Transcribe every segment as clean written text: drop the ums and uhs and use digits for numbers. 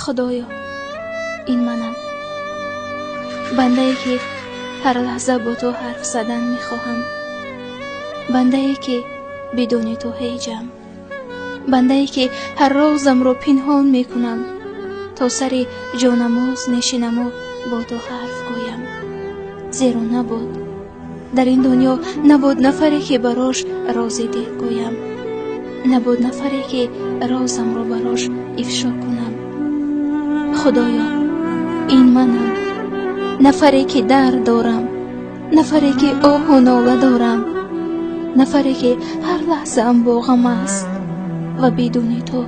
Худоё, ин манам, бандае ки ҳар лаҳза бо ту ҳарф задан мехоҳам, бандае ки бидуни ту ҳеҷам, бандае ки ҳар рӯзамро пинҳон мекунам то сари ҷонамоз нишинаму бо ту ҳарф гӯям. Зеро набуд дар ин дунё, набуд нафаре ки барош рози дил гӯям, набуд нафаре ки розамро барош ифшо кунам. Худоё, ин манам, нафаре ки дард дорам, нафаре ки оҳу нола дорам, нафаре ки ҳар лаҳзаам бо ғам аст ва бидуни ту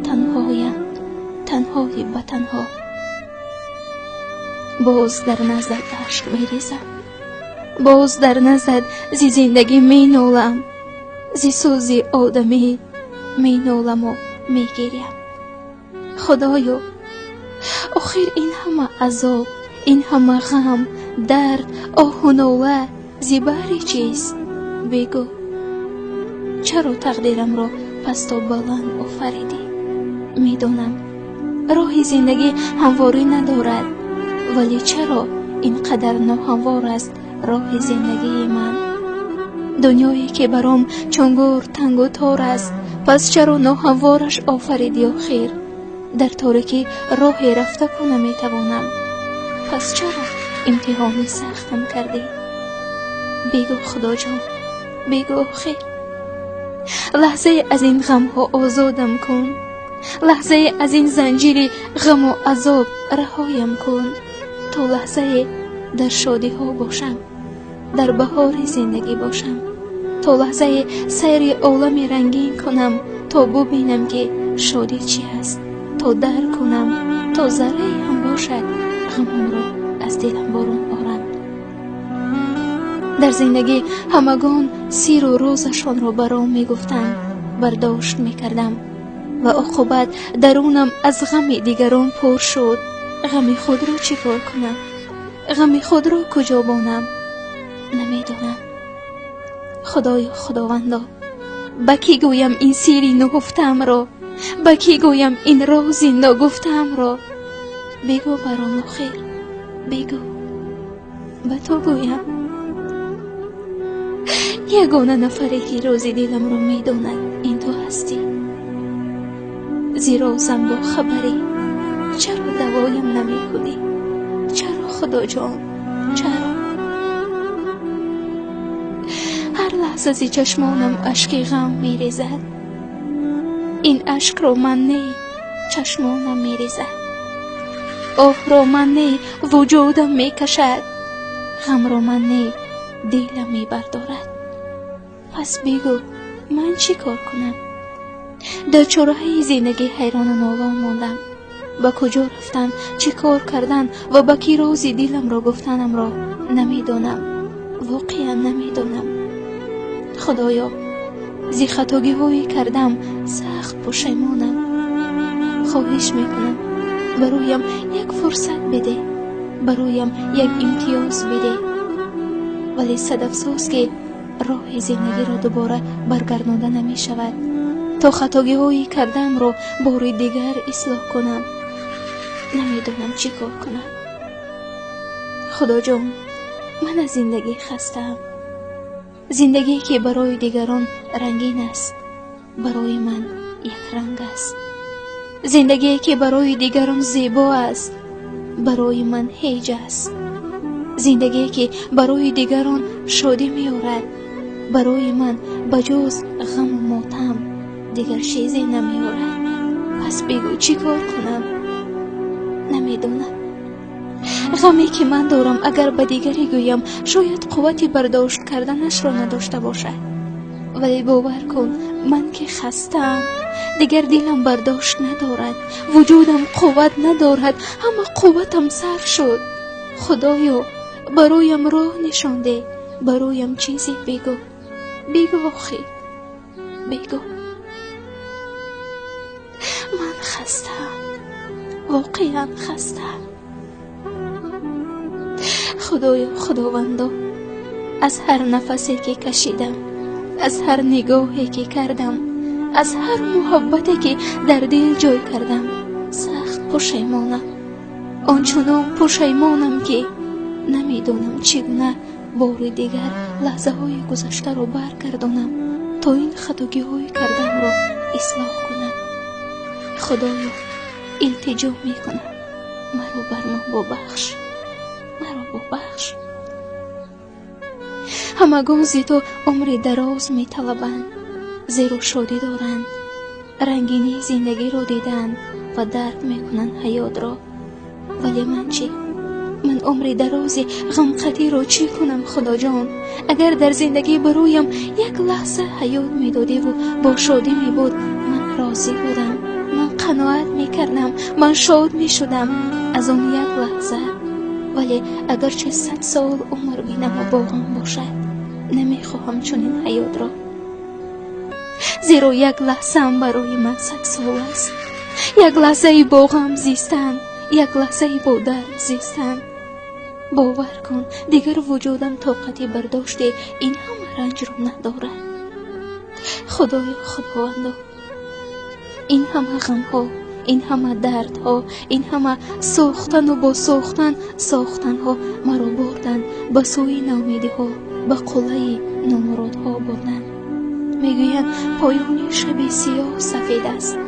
танҳоям, танҳои ба танҳо. Боз дар наздат ашк мерезам, боз дар наздат зи зиндагӣ менолам, зи сӯзи одамӣ меноламу мегирям. Худоё, охир ин ҳама азоб, ин ҳама ғам, дард, оҳу нола зи баҳри чист? Бигӯ, чаро тақдирамро пасту баланд офаридӣ? Медонам, роҳи зиндагӣ ҳамворӣ надорад, вале чаро ин қадар ноҳамвор аст роҳи зиндагии ман? Дунёе ки баром чун гӯр тангу тор аст, пас чаро ноҳамвораш офаридӣ охир? Дар торикӣ роҳе рафта ку наметавонам, пас чаро имтиҳони сахтам кардӣ? Бигӯ, Худоҷон, бигӯ охир. Лаҳзае аз ин ғамҳо озодам кун, лаҳзае аз ин занҷири ғаму азоб раҳоям кун, то лаҳзае дар шодиҳо бошам, дар баҳори зиндагӣ бошам, то лаҳзае сайри олами рангин кунам, то бубинам ки шодӣ чи аст, то дарк кунам, то заррае ҳам бошад ғамҳоро аз дилам борон орам. Дар зиндагӣ ҳамагон сиру розашонро баром мегуфтанд, бардошт мекардам ва оқибат дарунам аз ғами дигарон пур шуд. Ғами худро чӣ кор кунам? Ғами худро куҷо бонам? Намедонам. Худоё, Худовандо, ба кӣ гӯям ин сири нуҳуфтаамро? Ба кӣ гӯям ин рози ногуфтаамро? Бигӯ баром охир, бигӯ. Ба ту гӯям. Ягона нафаре ки рози диламро медонад, ин ту ҳастӣ. Зи розам бо хабарӣ, чаро давоям намекунӣ? Чаро, Худоҷон, чаро? Ҳар лаҳза зи чашмонам ашки ғам мерезад. Ин ашкро ман не, чашмонам мерезад. Оҳро ман не, вуҷудам мекашад. Ғамро ман не, дилам мебардорад. Пас бигӯ, ман чӣ кор кунам? Дар чораҳаи зиндагӣ ҳайрону нолон мондам. Ба куҷо рафтан, чӣ кор кардан ва ба кӣ рози диламро гуфтанамро намедонам. Воқеан намедонам. Худоё, зи хатогиҳое кардам сахт пушаймонам. Хоҳиш мекунам, бароям як фурсат бидеҳ, бароям як имтиёз бидеҳ. Вале сад афсӯс ки роҳи зиндагиро дубора баргардонда намешавад, то хатогиҳои кардаамро бори дигар ислоҳ кунам. Намедонам чӣ кор кунам. Худоҷон, ман аз зиндагӣ хастаам. Зиндагие ки барои дигарон рангин аст, барои ман якранг аст. Зиндагие ки барои дигарон зебо аст, барои ман ҳеҷ аст. Зиндагие ки барои дигарон шодӣ меорад, барои ман ба ҷуз ғаму мотам дигар чизе намеорад. Пас бигӯ, чӣ кор кунам? Намедонам. Ғаме ки ман дорам, агар ба дигаре гӯям, шояд қуввати бардошт карданашро надошта бошад. Вале бовар кун, ман ки хастаам, дигар дилам бардошт надорад, вуҷудам қувват надорад, ҳама қувватам сарф шуд. Худоё, бароям роҳ нишон деҳ, бароям чизе бигӯ. Бигӯ охир, бигӯ. Ман хастаам, воқеан хастаам. Худоё, Худовандо, аз ҳар нафасе ки кашидам, аз ҳар нигоҳе ки кардам, аз ҳар муҳаббате ки дар дил ҷой кардам, сахт Пушаймонам, ончунон пушаймонам, ки намедонам чӣ гуна бори дигар лаҳзаҳои гузаштаро баргардонам, то ин хатогиҳои кардамро ислоҳ кунам. Худоё, илтиҷо мекунам, маро бар ман бубахш, маро бубахш. Ҳамагон зи ту умри дароз металабанд, зеро шодӣ доранд, рангинии зиндагиро диданд ва дарк мекунанд ҳаётро. Вале ман чӣ? Ман умри дарози ғамқатиро чӣ кунам, Худоҷон? Агар дар зиндагӣ бароям як лаҳза ҳаёт медодиву бо шодӣ мебуд, ман розӣ будам, ман қаноат мекардам, ман шод мешудам аз он як лаҳза. Вале агарчи 100 сол умр бинаму бо ғам бошад, намехоҳам чунин ҳаётро, зеро як лаҳзаам барои ман 100 сол аст. Як лаҳзаи бо ғам зистан, як лаҳзаи бо дард зистан. Бовар кун, дигар вуҷудам тоқати бардошти ин ҳама ранҷро надорад. Худоё, Худовандо, ин ҳама ғамҳо, ин ҳама дардҳо, ин ҳама сӯхтану бо сӯхтан сохтанҳо маро бурданд ба сӯи наумедиҳо, ба қуллаи номуродҳо бурданд. Мегӯянд поёни шаби сиёҳ сафед аст,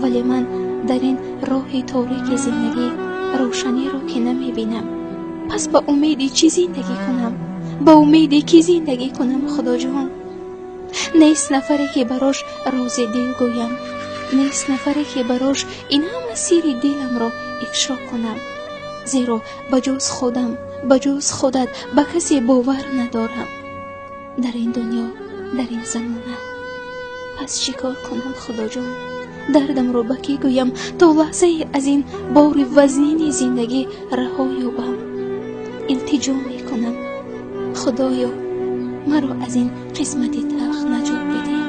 вале ман дар ин роҳи торики зиндагӣ рӯшаниро ки намебинам. Пас ба умеди чӣ зиндагӣ кунам? Ба умеди кӣ зиндагӣ кунам, Худоҷон? Нест нафаре, ки барош рози дил гӯям, нест нафаре, ки барош ин ҳама сирри диламро ифшо кунам, зеро ба ҷуз худам, ба ҷуз худат ба касе бовар надорам дар ин дунё, дар ин замона. Пас чӣ кор кунам, Худоҷон? Дардамро ба кӣ гӯям, то лаҳзае аз ин бори вазнини зиндагӣ раҳо ёбам? Илтиҷо мекунам, Худоё, маро аз ин қисмати талх наҷот бидеҳ,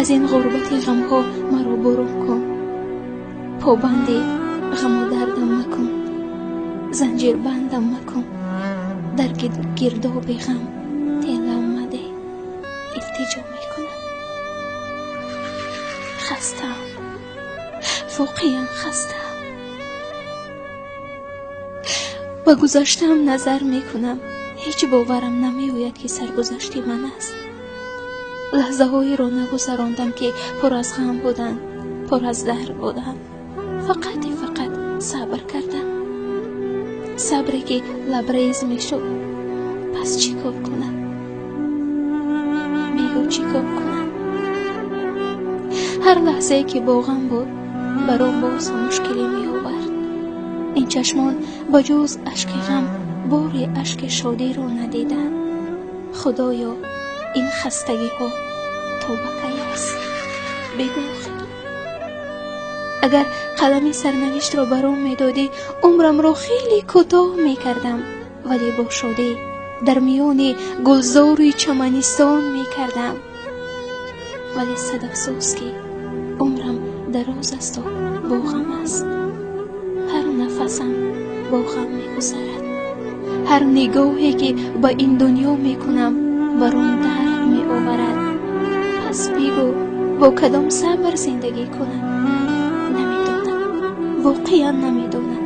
аз ин ғурбати ғамҳо маро бурун кун, побанди ғаму дардам макун, занҷирбандам макун, дар гирдоби ғам телам мадеҳ. Илтиҷо мекунам. Хастаам, воқеан хастаам. Ба гузаштаам назар мекунам, ҳеҷ боварам намеояд, ки саргузашти ман аст. Лаҳзаҳоеро нагузарондам, ки пур аз ғам буданд, пур аз дард буданд. Фақати фақат сабр кардам, сабре ки лабрез мешуд. Пас чӣ кор кунам? Бигӯ, чӣ кор кунам? Ҳар лаҳзае ки бо ғам буд, баром боз ҳам мушкилӣ меовард. Ин чашмон ба ҷуз ашки ғам бори ашки шодиро надиданд. Худоё, ин хастагиҳо то ба кай аст? Бигӯ охир. Агар қалами сарнавиштро баром медодӣ, умрамро хеле кӯтоҳ мекардам, вале бо шодӣ дар миёни гулзори чаманистон мекардам. Вале сад афсӯс, ки умрам дароз асту бо ғам аст. Ҳар нафасам бо ғам мегузарад, ҳар нигоҳе ки ба ин дунё мекунам, бар он дард меоварад. Пас бигӯ, бо кадом сабр зиндагӣ кунам? Намедонам, воқеан намедонам.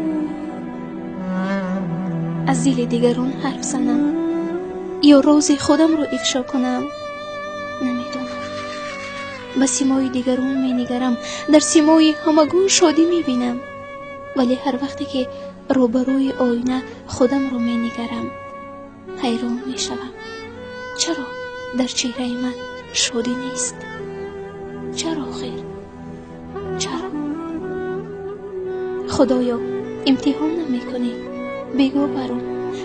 Аз дили дигарон ҳарф занам ё рози худамро ифшо кунам? Намедонам. Ба симои дигарон менигарам, дар симои ҳамагон шодӣ мебинам, вале ҳар вақте ки рӯбарӯи оина худамро менигарам, ҳайрон мешавам. Чаро дар чеҳраи ман шодӣ нест? Чаро охир? Чаро? Худоё, имтиҳон намекунӣ? Бигӯ баром,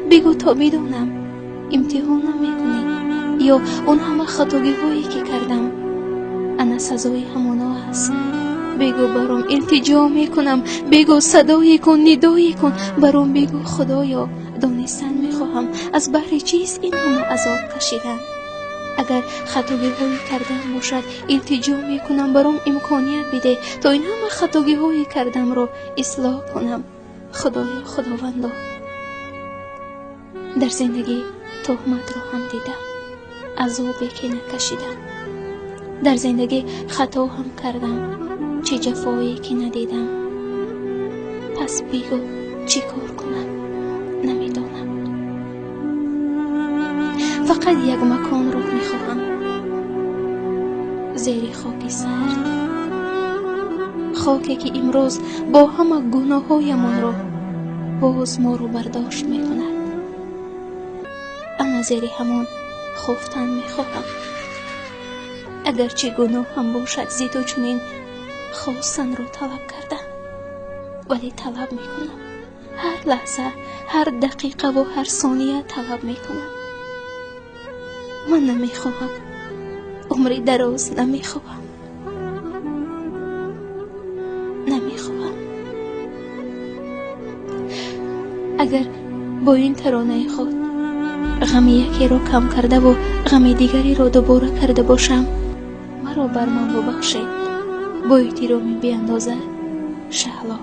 бигӯ то бидонам. Имтиҳон намекунӣ ё он ҳама хатогиҳое ки кардам ана сазои ҳамоно аст? Бигӯ баром, илтиҷо мекунам, бигӯ, садое кун, нидое кун баром, бигӯ, Худоё, донистан мехоҳам, аз баҳри чист ин ҳама азоб кашидан? Агар хатогиҳое кардам бошад, илтиҷо мекунам, баром имконият бидеҳ, то ин ҳама хатогиҳое кардамро ислоҳ кунам. Худоё, Худовандо, дар зиндагӣ туҳматро ҳам дидам, азобе ки накашидам. Дар зиндагӣ хато ҳам кардам, чӣ ҷафое ки надидам. Пас бигӯ, чӣ кор кунам? Намедонам. Фақат як маконро мехоҳам, зери хоки сард, хоке ки имрӯз бо ҳама гуноҳҳоямонро боз моро бардошт мекунад. Ана зери ҳамон хуфтан мехоҳам. Агарчи гуноҳам бошад зи ту чунин хосанро талаб кардан, вале талаб мекунам. Ҳар лаҳза, ҳар дақиқаву ҳар сония талаб мекунам. Ман намехоҳам умри дароз, намехоҳам, намехоҳам. Агар бо ин таронаи худ ғами якеро кам кардаву ғами дигареро дубора карда бошам, маро бар ман бубахшед. Бо эҳтироми беандоза, Шаҳло.